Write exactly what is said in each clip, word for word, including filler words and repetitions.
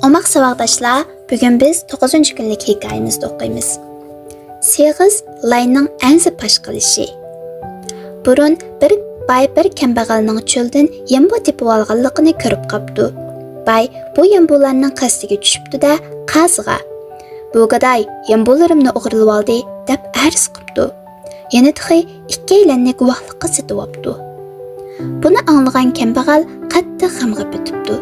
ئوماق ساۋاقداشلار، بۈگۈن بىز توققۇزىنچى كۈنلۈك ھېكايىمىزنى ئوقۇيمىز. سېغىز لاينىڭ ئەنزە پاش قىلىشى. بۇرۇن بىر باي بىر كەمبەغەلنىڭ چۆلدىن يەمبۇ تېپىۋالغانلىقىنى كۆرۈپ قاپتۇ. باي بۇ يەمبۇلارنىڭ قەستىگە چۈشۈپتۇ-دە، قازىغا، «بۇ گاداي يەمبۇلىرىمنى ئوغرىلىۋالدى» دەپ ئەرز قىپتۇ. يەنە تېخى ئىككىيلەننى گۇۋاھلىققا سېتىۋاپتۇ. بۇنى ئاڭلىغان كەمبەغەل قاتتىق غەمگە پېتىپتۇ.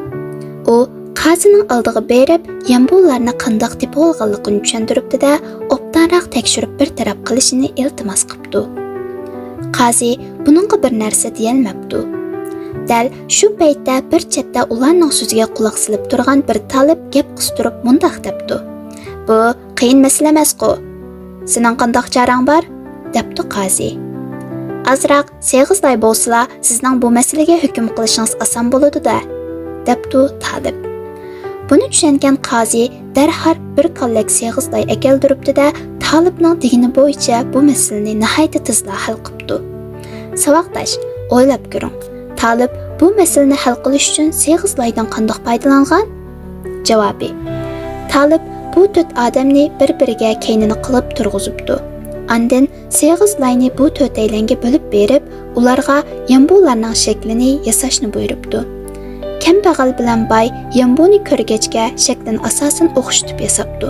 ئۇ قازىنىڭ ئالدىغا بېرىپ، يەمبۇلارنى قانداق تېپىۋالغانلىقىنى چۈشەندۈرۈپتۇ-دە، ئوبدانراق تەكشۈرۈپ بىر تەرەپ قىلىشىنى ئىلتىماس قىپتۇ. قازى بۇنىڭغا بىر نەرسە دېيەلمەپتۇ. دەل شۇ پەيتتە بىر چەتتە ئۇلارنىڭ سۆزىگە قۇلاق سېلىپ تۇرغان بىر تالىپ گەپ قىستۇرۇپ مۇنداق دەپتۇ: «بۇ قىيىن مەسىلە ئەمەسقۇ. سېنىڭ قانداق چارەڭ بار؟» دەپتۇ قازى. «ئازراق سېغىز لاي بولسىلا، سىزنىڭ بۇ مەسىلىگە ھۆكۈم قىلىشىڭىز ئاسان بولىدۇ-دە»، دەپتۇ تالىپ. بۇنى چۈشەنگەن قازى دەرھال بىر كاللەك سېغىز لاي ئەكەلدۈرۈپتۇ-دە، تالىپنىڭ دېگىنى بويىچە بۇ مەسىلىنى ناھايىتى تېزلا ھەل قىپتۇ. ساۋاقداش، ئويلاپ كۆرۈڭ، تالىپ بۇ مەسىلىنى ھەل قىلىش ئۈچۈن سېغىز لايدىن قانداق پايدىلانغان؟ جاۋابى: تالىپ بۇ تۆت ئادەمنى بىر-بىرىگە كەينىنى قىلىپ تۇرغۇزۇپتۇ. ئاندىن سېغىز لاينى بۇ تۆتەيلەنگە بۆلۈپ بېرىپ، ئۇلارغا يەمبۇلارنىڭ شەكلىنى ياساشنى بۇيرۇپتۇ. كەمبەغەل بىلەن باي يەمبۇنى كۆرگەچكە، شەكلىنى ئاساسەن ئوخشىتىپ ياساپتۇ.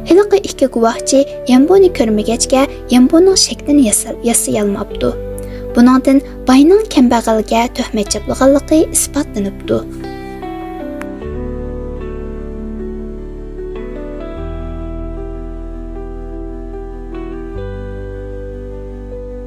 ھېلىقى ئىككى گۇۋاھچى يەمبۇنى كۆرمىگەچكە، يەمبۇنىڭ شەكلىنى ياسا-، ياسىيالماپتۇ. بۇنىڭدىن باينىڭ كەمبەغەلگە تۆھمەت چاپلىغانلىقى ئىسپاتلىنىپتۇ.